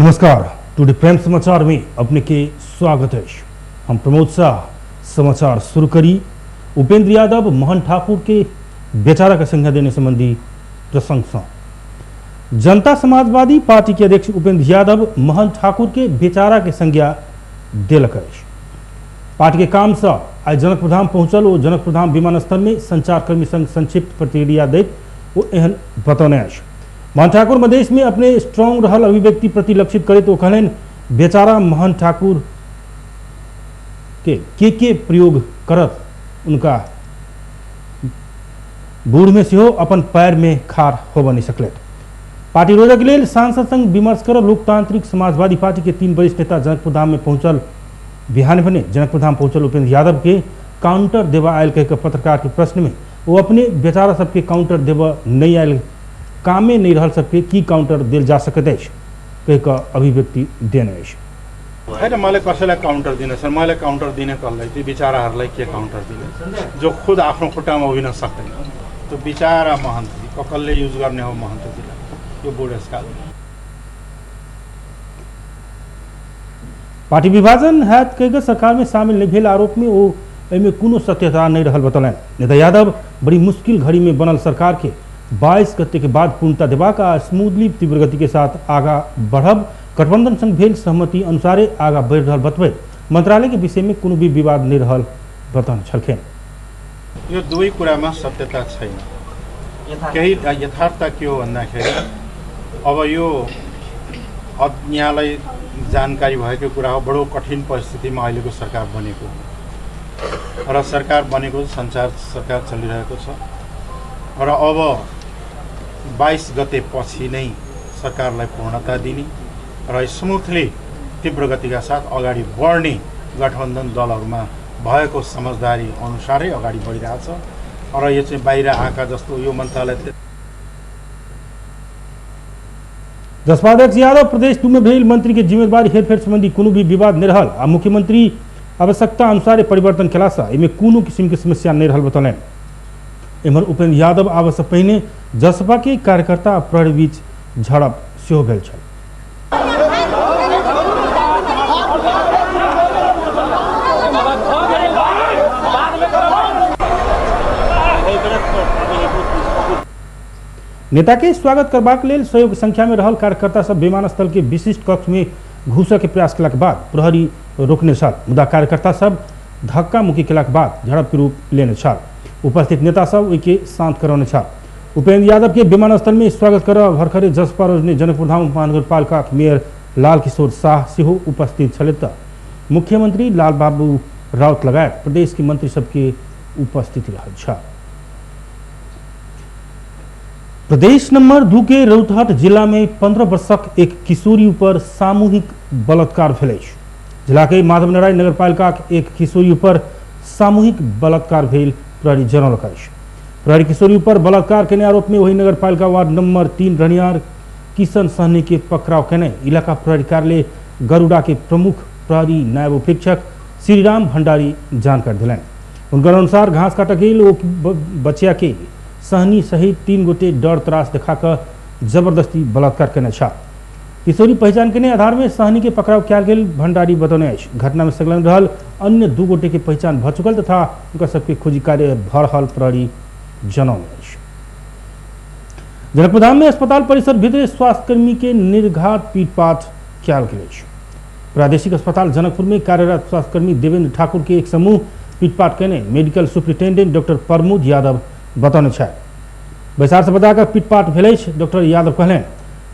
नमस्कार, today prime समाचार में अपने के स्वागत है। हम प्रमोद शाह समाचार शुरू करी। उपेंद्र यादव मोहन ठाकुर के बेचारा का संज्ञा देने संबंधी प्रसंग से जनता समाजवादी पार्टी के अध्यक्ष उपेंद्र यादव मोहन ठाकुर के बेचारा के संज्ञा देलक अछि। पार्टी के काम से आज जनकपुरधाम पहुंचल ओ जनकपुरधाम विमानस्थल में संचारकर्मी संग संक्षिप्त प्रतिक्रिया दैत ओ एहन बतौने अछि। मोहन ठाकुर मधेश में अपने स्ट्रांग रहल अभिव्यक्ति प्रति लक्षित करैत ओ कहलनि, बेचारा मोहन ठाकुर के प्रयोग करत उनका बूढ़ में सेहो अपन पैर में खार होबऽ नहीं सकलथि। पार्टी रोजक लेल सांसद संग विमर्श कर लोकतांत्रिक समाजवादी पार्टी के 3 वरिष्ठ नेता जनकपुरधाम में पहुंचल। बिहान भने जनकपुरधाम पहुंचल उपेंद्र यादव के काउंटर देवा आयल कह के पत्रकार के प्रश्न में वो अपने बेचारा सबके काउंटर देवा नहीं आयल, कामे नहीं रहल सबके की काउंटर देल जा सकैत अछि कह के अभिव्यक्ति देने अछि। हैन, मैले कसैलाई काउन्टर दिने सर, मैले काउन्टर दिने कसलाई? ती बिचराहरूलाई के काउन्टर दिने जो खुद आफ्नो खुट्टामा उभिन सक्दैन? त्यो बिचरा महन्तजी कसले युज गर्ने हो महन्तजीलाई यो बुढेसकाल? पार्टी विभाजन हैत कह के सरकार में शामिल नहीं भेल आरोप में वो एहिमे कोनो सत्यता नहीं रहल बतौलनि। नेता यादव बड़ी मुश्किल घड़ी में बनल सरकार के 22 गते के बाद पूर्णता देबाक आ स्मूथली तीव्र गति के साथ आगा बढ़ब गठबंधन संग भेल सहमति अनुसारे आगा बढ़ि रहल बतबैत मंत्रालय के विषय में कोनो भी विवाद नहीं रहल बतौने छलखिन। यो दुवै कुरामा सत्यता छैन। केही यथार्थता के हो भन्दाखेरि अब यो यहाँलाई जानकारी भएको कुरा हो, बडो कठिन परिस्थितिमा अहिलेको सरकार बनेको हो र सरकार बनेको सञ्चार सरकार चलिरहेको छ र अब 22 गते पछि नै सरकारलाई पूर्णता दिने र स्मुथली तीव्र गतिका साथ अगाडि बढ्ने गठबन्धन दलहरूमा भएको समझदारी अनुसारै अगाडि बढिरहेछ र यो चाहिँ बाहिर आएका जस्तो यो मन्त्रालय। जसपा अध्यक्ष यादव प्रदेश 2 में भेल मंत्री के जिम्मेदारी हेरफेर संबंधी कोनो भी विवाद नहीं रहल आ मुख्यमंत्री आवश्यकता अनुसार परिवर्तन केला से एहिमे कोनो किस्म के समस्या नहीं रहल बतौलनि। एम्हर उपेंद्र यादव आबय से पहिने जसपा के कार्यकर्ता आ प्रहरी बीच झड़प सेहो भेल छल। नेता के स्वागत करबाक लेल सहयोग संख्या में रहल कार्यकर्ता सब विमानस्थल के विशिष्ट कक्ष में घुसय के प्रयास केलाक बाद प्रहरी रोकने छल, मुदा कार्यकर्ता सब धक्का मुक्की केलाक बाद झड़प के रूप लेने छल। उपस्थित नेता सब ओहिके शांत करौने छल। उपेंद्र यादव के विमानस्थल में स्वागत कर भरखरे जसपा रोजने जनकपुरधाम उपमहानगरपालिका मेयर लाल किशोर शाह सेहो उपस्थित छलथि त मुख्यमंत्री लालबाबू राउत लगायत प्रदेश के मंत्री सबके उपस्थिति रहल छल। प्रदेश नंबर 2 के रौतहट जिला में 15 वर्षक एक किशोरी ऊपर सामूहिक बलात्कार भेल अछि। जिला के माधवनारायण नगरपालिका के एक किशोरी ऊपर सामूहिक बलात्कार भेल प्रहरी जनौलक अछि। प्रहरी किशोरी ऊपर बलात्कार केने आरोप में वही नगरपालिका वार्ड नंबर 3 रहनिहार किशन सहनी के पकड़ाव केने इलाका प्रहरी कार्यालय गरुड़ा के प्रमुख प्रहरी नायब उपरीक्षक श्रीराम भंडारी जानकारी दिलनि। हुनकर अनुसार घास काटऽ गेल ओ बचिया के सहनी सहित 3 गोटे डर त्रास देखा जबरदस्ती बलात्कार केने छल। किशोरी पहचान के आधार में सहनी के पकड़ाव कयल गेल भंडारी बतौने अछि। घटना में संलग्न रहल अन्य 2 गोटे के पहचान भ चुकल तथा उनका सबके खोजी कार्य भ रहल प्रहरी जनौने अछि। जनकपुरधाम में अस्पताल परिसर भीतर स्वास्थ्यकर्मी के निर्घात पीटपाट कयल गेल अछि। प्रादेशिक अस्पताल जनकपुर में कार्यरत स्वास्थ्यकर्मी देवेंद्र ठाकुर के एक समूह पीटपाट केने medical superintendent doctor Pramod Yadav बतौने छथि। बैसार से बता पीटपाट भेल अछि। डॉक्टर यादव कहलनि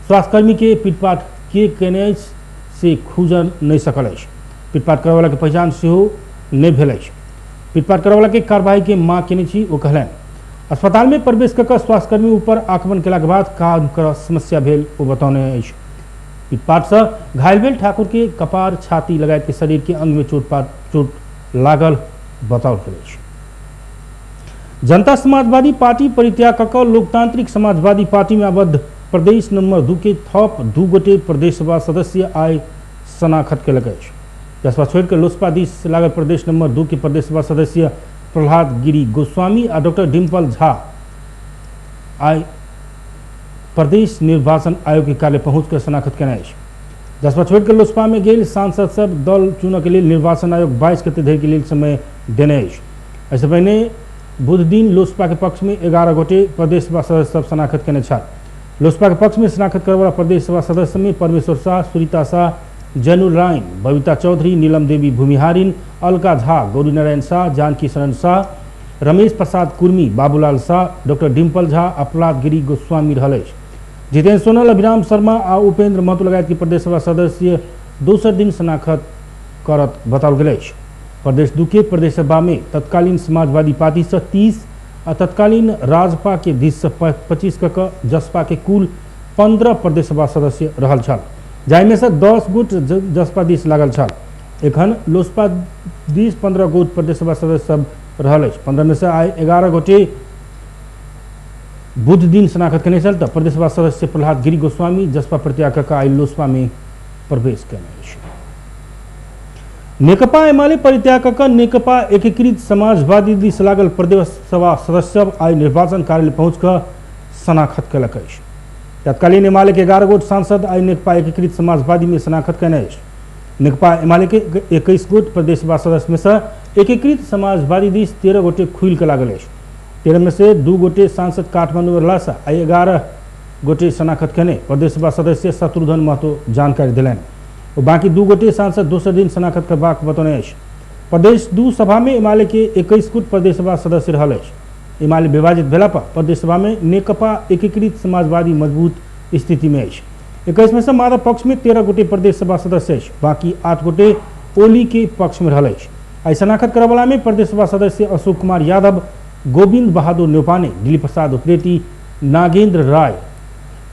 स्वास्थ्यकर्मी के पीटपाट के केने अछि से खुजल नहीं सकल अछि। पीटपाट करयवला के पहचान सेहो नहीं भेल अछि। पीटपाट करयवला के कार्रवाई के मांग केने छी ओ कहलनि। अस्पताल में प्रवेश कऽ कऽ स्वास्थ्यकर्मी ऊपर आक्रमण केलाक बाद काम कर समस्या भेल ओ बतौने अछि। पीटपाट से घायल भेल ठाकुर के कपार छाती लगायत के शरीर के अंग में चोट लागल बताओल गेल अछि। जनता समाजवादी पार्टी परित्याग कऽ लोकतांत्रिक समाजवादी पार्टी में आबद्ध प्रदेश नंबर 2 के थप 2 गोटे प्रदेश सभा सदस्य आइ शनाखत केलक अछि। जसपा छोड़ि कऽ लोजपा दिस लागल प्रदेश नंबर 2 के प्रदेश सभा सदस्य प्रहलाद गिरी गोस्वामी आ डॉक्टर डिम्पल झा आइ प्रदेश निर्वाचन आयोग के कार्यालय पहुँच कर शनाखत केने अछि। जसपा छोड़ि कऽ लोसपा में गेल सांसद सब दल चुनऽ के लेल निर्वाचन आयोग 22 गते धरि के लेल समय देने अछि। एहिसँ पहिने बुध दिन लोसपा के पक्ष में 11 गोटे प्रदेश सभा सदस्य सब शनाखत केने छल। लोसपा के पक्ष में शनाखत करयवला प्रदेश सभा सदस्य में परमेश्वर शाह, सुरीता शाह, जैनुल राइन, बबीता चौधरी, नीलम देवी भूमिहारिन, अलका झा, गौरी नारायण शाह, जानकी शरण शाह, रमेश प्रसाद कुर्मी, बाबूलाल शाह, डॉक्टर डिम्पल झा आ प्रहलाद गिरी गोस्वामी रहल अछि। जितेंद्र सोनल, अभिराम शर्मा आ उपेंद्र महतो लगायत के प्रदेश सभा सदस्य दोसर दिन शनाखत करत बताओल गेल अछि। प्रदेश 2 के प्रदेश सभा में तत्कालीन समाजवादी पार्टी से 30 आ तत्कालीन राजपा के दिस से 25 क जसपा के कुल 15 प्रदेश सभा सदस्य रहल छल, जाहिमे से 10 गोट जसपा दिस लागल छल। एखन लोसपा दिस 15 गोट प्रदेश सभा सदस्य सब रहल अछि। 15 में से आइ 11 गोटे बुध दिन शनाखत केने छल तऽ प्रदेश सभा सदस्य प्रहलाद गिरी गोस्वामी जसपा परित्याग कऽ आइ लोसपा में प्रवेश केने अछि। नेकपा एमाले परित्याग कऽ नेकपा एकीकृत समाजवादी दिस लागल प्रदेश सभा सदस्य सब आइ निर्वाचन कार्यालय पहुँच कऽ शनाखत केलक अछि। तत्कालीन एमाले के 11 गोट सांसद आइ नेकपा एकीकृत समाजवादी में शनाखत केने अछि। नेकपा एमाले के 21 गोट प्रदेश सभा सदस्य में से एकीकृत समाजवादी दिस 13 गोटे खुलि कऽ लागल अछि। 13 में से 2 गोटे सांसद काठमांडू में रहला से आइ 11 गोटे शनाखत केने प्रदेश सभा सदस्य शत्रुघ्न महतो जानकारी देलनि। ओ बाकी 2 गोटे सांसद दोसर दिन शनाखत करबाक बतौने अछि। प्रदेश 2 सभा में एमाले के 21 गोट प्रदेश सभा सदस्य रहल अछि। एमाले विभाजित भेला पर प्रदेश सभा में नेकपा एकीकृत समाजवादी मजबूत स्थिति में अछि। 21 में से माधव पक्ष में 13 गोटे प्रदेश सभा सदस्य अछि, बाकी 8 गोटे ओली के पक्ष में रहल अछि। आइ शनाखत करयवला में प्रदेश सभा सदस्य अशोक कुमार यादव, गोविंद बहादुर न्यौपाने, दिलीप प्रसाद उप्रेती, नागेंद्र राय,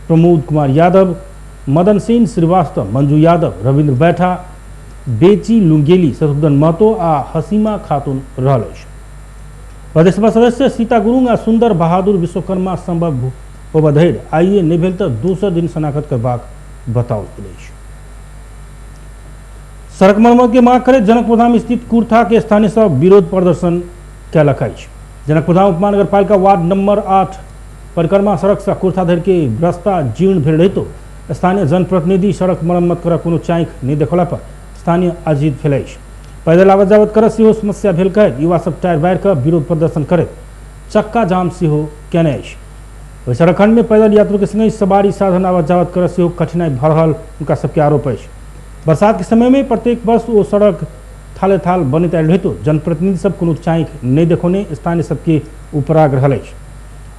प्रमोद कुमार यादव, मदन सेन श्रीवास्तव, मंजू यादव, रविन्द्र बैठा, बेची लुंगेली, शत्रुघ्न महतो आ हसीमा खातून रहल अछि। प्रदेश सभा सदस्य सीता गुरुंग आ सुंदर बहादुर विश्वकर्मा संभव होबऽ धरि आइए नहि भेल तऽ दोसर दिन शनाखत करबाक बताओल गेल अछि। सड़क मरम्मत के मांग करैत जनकपुरधाम स्थित कुर्था के स्थानीय सब विरोध प्रदर्शन कयलक अछि। जनकपुरधाम उपमहानगरपालिका वार्ड नंबर 8 परिक्रमा सड़क से कुर्था धरि के रास्ता जीर्ण भेल रहितो स्थानीय जनप्रतिनिधि सड़क मरम्मत कर कोनो चाँखि नहि देखौला पर स्थानीय अजीत भेल अछि। पैदल आवत जावत कर सेहो समस्या भेल कहैत युवा सब टायर बारि कऽ विरोध प्रदर्शन करैत चक्का जाम सेहो केने अछि। ओहि सड़क खंड में पैदल यात्रु के संगहि सवारी साधन आवत जावत कर सेहो कठिनाई भऽ रहल हुनका सबके आरोप अछि। बरसात के समय में प्रत्येक वर्ष ओ सड़क थाले थाल बनैत आयल रहितो जनप्रतिनिधि सब कोनो चाँखि नहि देखौने स्थानीय सबके उपराग रहल अछि।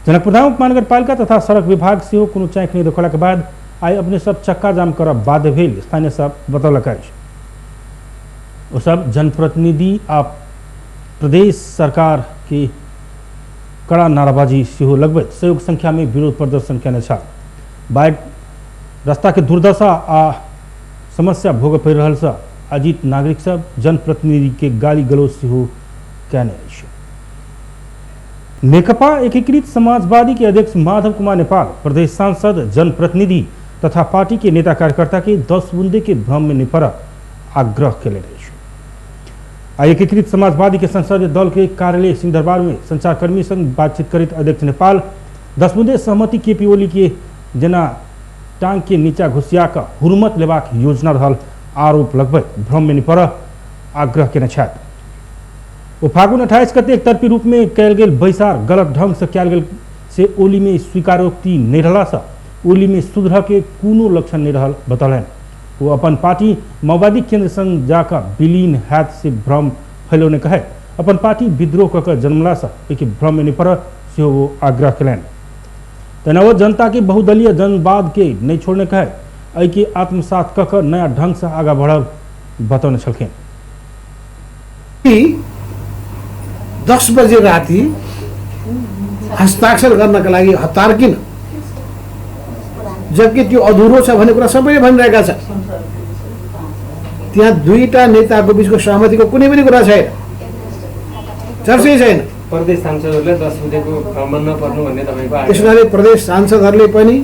जनकपुरधाम उपमहानगरपालिका तथा सड़क विभाग सेहो कोनो चाँखि नहि देखौला के बाद आइ अपने सब चक्का जाम करब बाध्य भेल स्थानीय सब बतौलक अछि। ओ सब जनप्रतिनिधि आ प्रदेश सरकार के कड़ा नाराबाजी सेहो लगबैत सहयोग संख्या में विरोध प्रदर्शन केने छल। बाइक रास्ता के दुर्दशा आ समस्या भोगऽ पड़ि रहल सँ अजीत नागरिक सब जनप्रतिनिधि के गाली गलौज सेहो केने अछि। नेकपा एकीकृत समाजवादी के अध्यक्ष माधव कुमार नेपाल प्रदेश सांसद, जनप्रतिनिधि तथा पार्टी के नेता कार्यकर्ता के 10 बुंदे के भ्रम में नहीं पड़त आग्रह केलनि अछि। आ एकीकृत समाजवादी के संसदीय दल के कार्यालय सिंहदरबार में संचारकर्मी संग बातचीत करैत अध्यक्ष नेपाल 10 बुंदे सहमति केपी ओली के जेना टांग के नीचा घुसिया कऽ हुरमत लेबाक योजना रहल आरोप लगबैत भ्रम में नहीं पड़ऽ आग्रह केने छथि। ओ फागुन 28 गते एकतर्फी रूप में कयल गेल बैसार गलत ढंग से कयल गेल से ओली में स्वीकारोक्ति नहीं रहला से ओली में सुधर के कोनो लक्षण नहीं रहल बतौलनि। ओ अपन पार्टी माओवादी केंद्र संग जाकर विलीन हैत से भ्रम फैलौने कहे अपन पार्टी विद्रोह कऽ कऽ जन्मला से ओहिके भ्रम में नहीं पड़ऽ सेहो ओ आग्रह केलनि। तहिना ओ जनता के बहुदलीय जनवाद के नहीं छोड़ने कहे एहिके आत्मसात कऽ कऽ नया ढंग से आगाँ बढ़ब बतौने छलखिन। 10 बजे राति हस्ताक्षर गर्नका लागि हतार किन, जबकि त्यो अधुरो छ भन्ने कुरा सबैले भनिरहेका छन्। त्यहाँ दुईटा नेताको बिचको सहमतिको कुनै पनि कुरा छैन, चर्चै छैन। प्रदेश सांसदहरूले 10 बुँदेको भ्रममा नपर्नु भन्ने तपाईँको आग्रह। त्यस हुनाले प्रदेश सांसदहरूले पनि,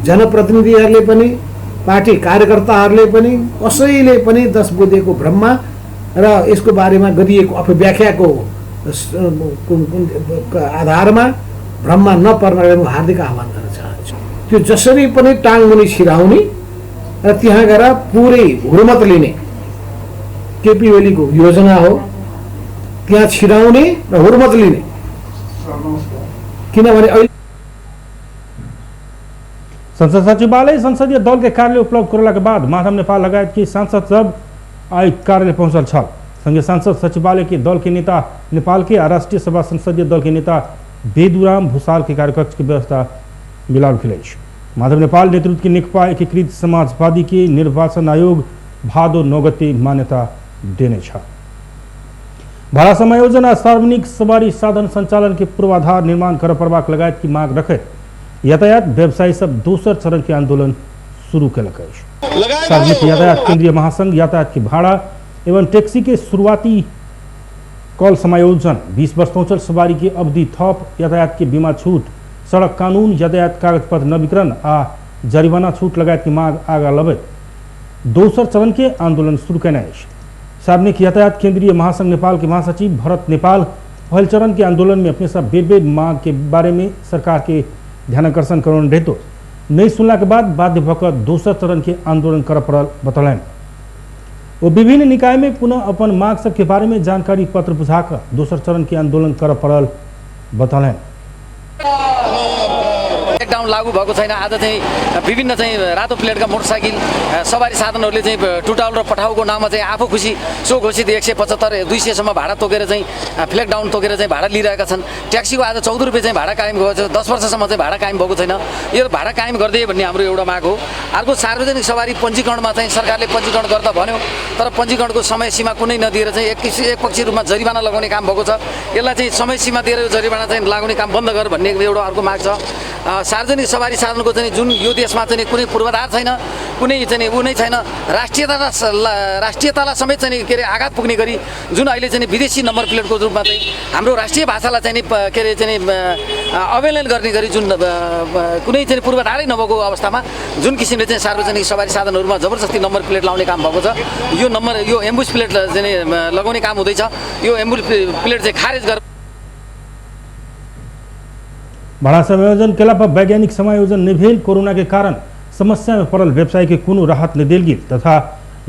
जनप्रतिनिधिहरूले पनि, पार्टी कार्यकर्ताहरूले पनि, कसैले पनि 10 बुँदेको भ्रममा र यसको बारेमा गरिएको अपव्याख्याको आधारमा भ्रममा नपर्नलाई म हार्दिक आह्वान गर्न चाहन्छु। त्यो जसरी पनि टाङमुनि छिराउने र त्यहाँ गएर पुरै हुर्मत लिने केपी ओलीको योजना हो। त्यहाँ छिराउने र हुर्मत लिने, किनभने अहिले संसद सचिवालय संसदीय दल के कार्यालय उपलब्ध करला के बाद माधव नेपाल लगायत के सांसद सब आइ कार्यालय पहुंचल छल। संगे सांसद सचिवालय के दल के नेता नेपाल के आ राष्ट्रिय सभा संसदीय दल के नेता बेदुराम भूषाल के कार्यकक्ष के व्यवस्था मिलाओल गेल अछि। माधव नेपाल नेतृत्व के नेकपा एकीकृत समाजवादी के निर्वाचन आयोग भादो 9 गते मान्यता देने छल। भाड़ा समायोजन आ सार्वजनिक सवारी साधन संचालन के पूर्वाधार निर्माण कर पड़बाक लगायत की मांग रखैत यातायात व्यवसायी सब दोसर चरण के आंदोलन शुरू केलक अछि। सार्वजनिक यातायात केंद्रीय महासंघ यातायात के भाड़ा एवं टैक्सी के शुरुआती कॉल समायोजन, 20 वर्ष पहुंचल सवारी के अवधि थप, यातायात के बीमा छूट, सड़क कानून, यातायात कागजपत्र नवीकरण आ जरिमाना छूट लगायत की मांग आगा लबैत दोसर चरण के आंदोलन शुरू केने अछि। सार्वजनिक यातायात केंद्रीय महासंघ नेपाल के महासचिव भरत नेपाल पहिल चरण के आंदोलन में अपने सब बेर बेर मांग के बारे में सरकार के ध्यानाकर्षण करौने रहितो नहीं सुनला के बाद बाध्य भऽ दोसर चरण के आंदोलन कर पड़ल बतौलनि। वो विभिन्न निकाय में पुनः अपन मांग सबके बारे में जानकारी पत्र बुझाकर दोसर चरण के आंदोलन कर पड़ल बतौलनि। लकडाउन लागू भएको छैन। आज चाहिँ विभिन्न चाहिँ रातो प्लेटका मोटरसाइकल सवारी साधनहरूले चाहिँ टुटाउल र पठाउको नाममा चाहिँ आफू खुसी स्वघोषित 175 200 सम्म भाडा तोकेर चाहिँ फ्ल्याग डाउन तोकेर चाहिँ भाडा लिइरहेका छन्। ट्याक्सीको आज 14 रुपियाँ चाहिँ भाडा कायम भएको छ, 10 वर्षसम्म चाहिँ भाडा कायम भएको छैन। यो भाडा कायम गरिदिए भन्ने हाम्रो एउटा माग हो। अर्को सार्वजनिक सवारी पञ्जीकरणमा चाहिँ सरकारले पञ्जीकरण गर्दा भन्यो, तर पञ्जीकरणको समय सीमा कुनै नदिएर चाहिँ एकपक्षीय रूपमा जरिवाना लगाउने काम भएको छ। यसलाई चाहिँ समय सीमा दिएर यो जरिवाना चाहिँ लगाउने काम बन्द गर भन्ने एउटा अर्को माग छ। सार्वजनिक सवारी साधनको चाहिँ जुन यो देशमा चाहिँ कुनै पूर्वाधार छैन, कुनै चाहिँ ऊ नै छैन, राष्ट्रियतालाई समेत चाहिँ के अरे आघात पुग्ने गरी जुन अहिले चाहिँ विदेशी नम्बर प्लेटको रूपमा चाहिँ हाम्रो राष्ट्रिय भाषालाई चाहिँ के अरे चाहिँ अवहेलना गर्ने गरी जुन कुनै चाहिँ पूर्वाधारै नभएको अवस्थामा जुन किसिमले चाहिँ सार्वजनिक सवारी साधनहरूमा जबरजस्ती नम्बर प्लेट लाउने काम भएको छ, यो नम्बर यो एम्बुस प्लेट चाहिँ लगाउने काम हुँदैछ। यो एम्बुस प्लेट चाहिँ खारेज गरेर भाड़ा समायोजन केला पर वैज्ञानिक समायोजन नहि भेल कोरोना के कारण समस्या में पड़ल व्यवसाय के कोनो राहत नहि देल गेल तथा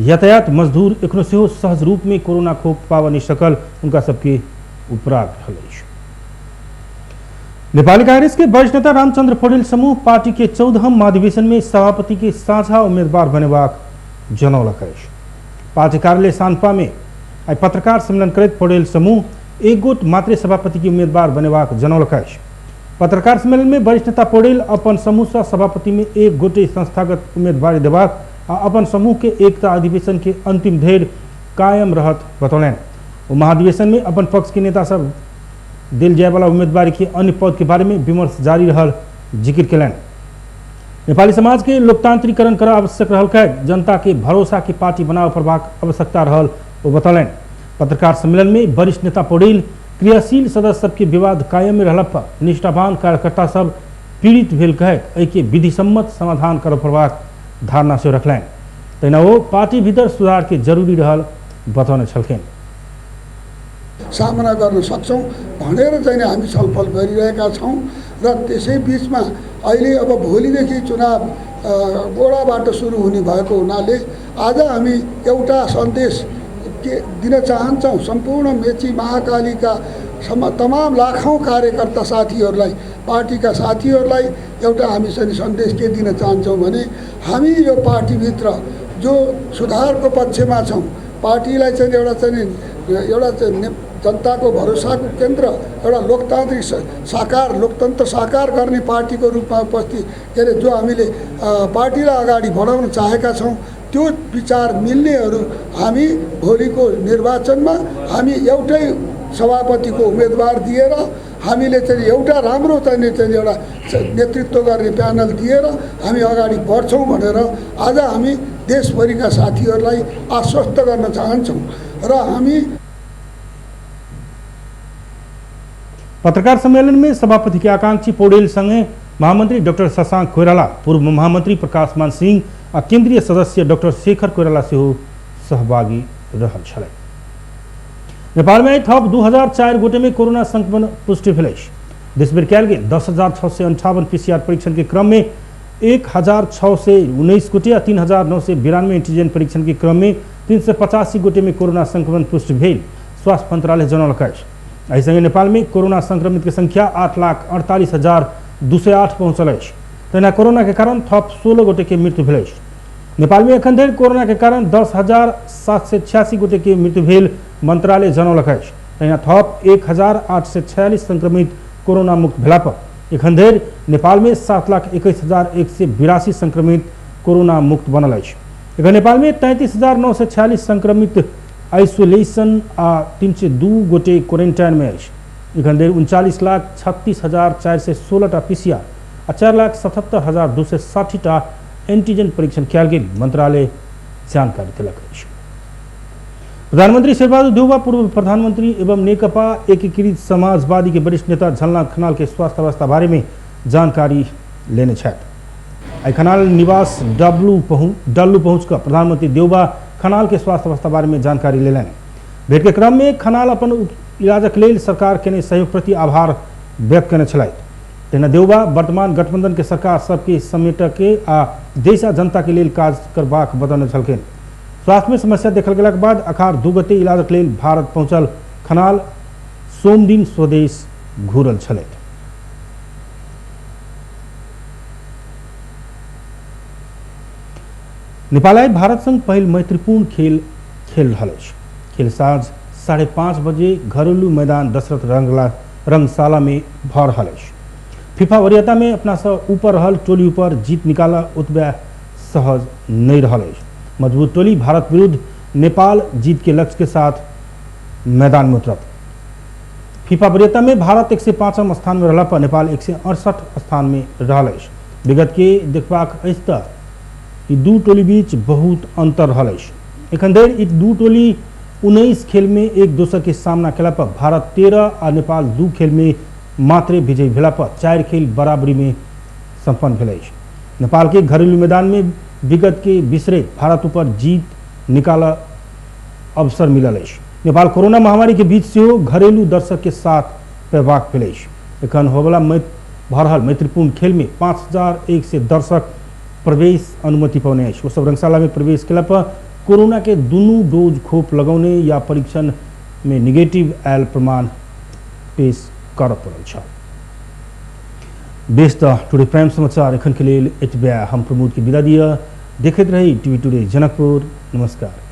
यातायात मजदूर एखनो सेहो सहज रूप में कोरोना खोप पाबि नहि सकल उनका सबके उपराग रहल अछि। नेपाली कांग्रेस के वरिष्ठ नेता रामचंद्र पौडेल समूह पार्टी के 14वां महाधिवेशन में सभापति के साझा उम्मीदवार बनेबाक जनौलक अछि। पार्टी कार्यालय सानपा में आइ पत्रकार सम्मेलन करैत पौडेल समूह एक गोट मात्रे सभापति के उम्मीदवार बनेबाक जनौलक अछि। पत्रकार सम्मेलन में वरिष्ठ नेता पौडेल अपन समूह से सभापति में एक गोटे संस्थागत उम्मीदवारी देबाक आ अपन समूह के एकता अधिवेशन के अंतिम धरि कायम रहत बतौलनि। ओ महाधिवेशन में अपन पक्ष के नेता सब दिल जाय वाला उम्मीदवारी के अन्य पद के बारे में विमर्श जारी रहल जिक्र कयलनि। नेपाली समाज के लोकतांत्रिकरण करब आवश्यक रहल कहैत जनता के भरोसा के पार्टी बनाबऽ पड़बाक आवश्यकता रहल ओ बतौलनि। पत्रकार सम्मेलन में वरिष्ठ नेता पौडेल क्रियाशील सदस्य सबके विवाद कायम में रहला पर निष्ठावान कार्यकर्ता सब पीड़ित भेल कहैत एहिके विधिसम्मत समाधान करऽ पड़बाक धारणा सेहो रखलनि। तहिना ओ पार्टी भीतर सुधार के जरूरी रहल बतौने छलखिन। सामना गर्न सक्छौँ भनेर चाहिँ हामी छलफल गरिरहेका छौँ र त्यसै बिचमा अहिले अब भोलिदेखि चुनाव गोडाबाट सुरु हुने भएको हुनाले आज हामी एउटा सन्देश के दिन चाहन्छौँ सम्पूर्ण मेची महाकालीका तमाम लाखौँ कार्यकर्ता साथीहरूलाई, पार्टीका साथीहरूलाई एउटा हामी चाहिँ सन्देश के दिन चाहन्छौँ भने हामी यो पार्टीभित्र जो सुधारको पक्षमा छौँ, पार्टीलाई चाहिँ एउटा चाहिँ जनताको भरोसाको केन्द्र, एउटा लोकतान्त्रिक साकार लोकतन्त्र साकार गर्ने पार्टीको रूपमा उपस्थित के अरे जो हामीले पार्टीलाई अगाडि बढाउन चाहेका छौँ त्यो विचार मिल्नेहरू हामी भोलिको निर्वाचनमा हामी एउटै सभापतिको उम्मेदवार दिएर हामीले चाहिँ एउटा राम्रो चाहिँ एउटा नेतृत्व गर्ने प्यानल दिएर हामी अगाडि बढ्छौँ भनेर आज हामी देशभरिका साथीहरूलाई आश्वस्त गर्न चाहन्छौँ। र हामी पत्रकार सम्मेलन में सभापति के आकांक्षी पौडेल संगे महामंत्री डॉक्टर शशांक कोइराला, पूर्व महामंत्री प्रकाश मान सिंह आ केंद्रीय सदस्य डॉक्टर शेखर कोइराला सेहो सहभागी रहल छलथि। नेपाल में थप 2004 गोटे में कोरोना संक्रमण पुष्टि भेल अछि। देशभरि कयल गेल 10,658 पीसीआर परीक्षण के क्रम में 1619 गोटे आ 3992 एंटीजन परीक्षण के क्रम में 385 गोटे में कोरोना संक्रमण पुष्टि भेल स्वास्थ्य मंत्रालय जनौलक अछि। एहि संगे नेपाल में कोरोना संक्रमित के संख्या 8,48,208 पहुंचल अछि। तहिना कोरोना के कारण थप 16 गोटे के मृत्यु भेल अछि। नेपाल में एखन धरि कोरोना के कारण 10,786 गोटे के मृत्यु भेल मंत्रालय जनौलक अछि। तहिना थप 1,846 संक्रमित कोरोना मुक्त भेला पर एखन धरि नेपाल में 7,21,182 संक्रमित कोरोना मुक्त बनल अछि। एखन नेपाल में 33,946 संक्रमित आइसोलेशन आ 302 गोटे क्वारेंटाइन में अछि। एखन धरि 39,36,416 टा पीसीआर आ 4,77,260 टा एंटीजन परीक्षण कयल गेल मंत्रालय जानकारी देलक अछि। प्रधानमंत्री शेरबहादुर देउवा पूर्व प्रधानमंत्री एवं नेकपा एकीकृत समाजवादी के वरिष्ठ नेता झलनाथ खनाल के स्वास्थ्य अवस्था बारे में जानकारी लेने छथि। आई खनाल निवास डल्लू पहुँच कर प्रधानमंत्री देउवा खनाल के स्वास्थ्य अवस्था बारे में जानकारी लेलनि। भेंट के क्रम में खनाल अपन इलाजक लेल सरकार केने सहयोग प्रति आभार व्यक्त केने छलथि। तहिना देउवा वर्तमान गठबंधन के सरकार सबके समेट के आ देश आ जनता के लेल काज करबाक बतौने छलखिन। स्वास्थ्य में समस्या देखल गेलाक बाद अखार 2 गते इलाजक लेल भारत पहुंचल खनाल सोमदिन स्वदेश घुरल छलथि। नेपाल आई भारत संग पहिल मैत्रीपूर्ण खेल खेल रहल अछि। खेल साँझ 5:30 बजे घरेलू मैदान दशरथ रंगशाला में भऽ रहल अछि। फीफा वरीयता में अपना से ऊपर रहल टोली ऊपर जीत निकाला ओतबे सहज नहीं रहल अछि। मजबूत टोली भारत विरुद्ध नेपाल जीत के लक्ष्य के साथ मैदान में उतरत। फीफा वरीयता में भारत 105वां स्थान में रहला पर नेपाल 168 स्थान में रहल अछि। विगत के देखबाक अछि तऽ ई दू टोली बीच बहुत अंतर रहल अछि। एखन धरि ई दू टोली 19 खेल में एक दोसर के सामना केला पर भारत 13 आ नेपाल 2 खेल में मात्रे विजयी भेला पर 4 खेल बराबरी में संपन्न भेल अछि। नेपाल के घरेलू मैदान में विगत के बिसरे भारत ऊपर जीत निकाल अवसर मिलल अछि। नेपाल कोरोना महामारी के बीच सेहो घरेलू दर्शक के साथ पेबाक भेल अछि। एखन होबला भऽ रहल मैत्रीपूर्ण खेल में 5100 दर्शक प्रवेश अनुमति पौने अछि। ओ सब रंगशाला में प्रवेश केला पर कोरोना के दुनू डोज खोप लगौने या परीक्षण में निगेटिव आयल प्रमाण पेश करऽ पड़ल छल। बेस तऽ टुडे प्राइम समाचार एखन के लेल एतबे। हम प्रमोद के विदा दिअ। देखैत रही टीवी टुडे जनकपुर। नमस्कार।